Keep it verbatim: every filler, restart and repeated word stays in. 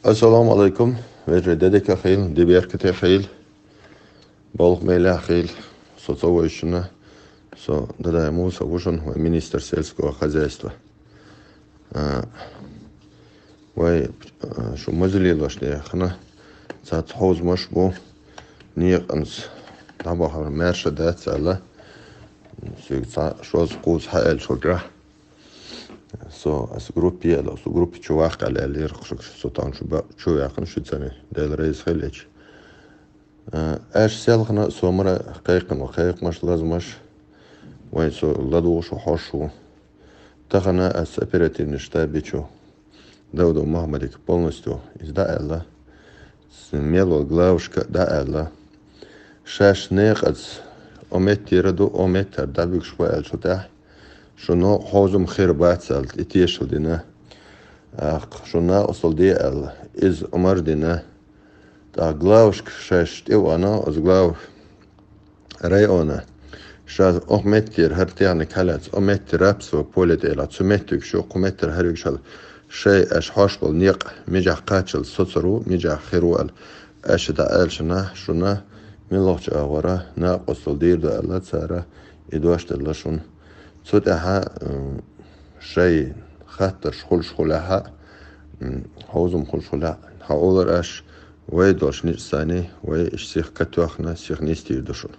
Ассаламу алейкум. Вежарий, де дика хийла, де беркате хийла, болх мел хийла. Со ца вайшина, со Дадаев Муса ва шун, вай министр сельского хозяйства. А, вай, а, шу мазаллаш дехана, цаца хьовзамаш бу, некъанца дӀабахьар маьрша дац аьлла, соьга цхьа шозза-кхузза хьааьлча хьогахь. Со ас группе аьлла, со группе чу ваккха аьлла, аьлла, ирхушуг со тахан шу ба-, чу ваьккхина шу цани, Дела реза хилича. А, аьш селхана со мара кхайкхина, кхайкхамаш, лазамаш, вайн со ладугӀуш ву, хьош ву. Тахана ас оперативный штабе чу Давудов Мухаммадик полностью из дӀааьлла. С-, мел вол главашка дӀааьлла. Шаьш некъаца о меттера ду, о меттара дӀабуьгуш бу аьлла цу тӀехь. Шуна хьовзам хир бац аьлла, и тешал дина. Ах, шуна осал де аьлла, из омар дина. ТӀаккха главашка шаьш тӀе вана, оз глав района. Ша ох меттера хӀара техника хьалац, о меттера рапсо поле тӀела, цу меттиг шу, кху меттера хӀарвиг шал. Шай аш хьош бол некъ, мижахь кхачал соцару, мижахь хиру ал. Аш да аьлшана, шуна, милохча агӀора, накъостал дийр ду аьлла, цара и дош делла шун. Цу тӀаьхьа, м, шай хаттарш хулш хулехьа, м, хьовзам хулш хулехьа, хьа олар аш, вай долш ничсани, вай иш сих катохна, сих нистийр ду шун.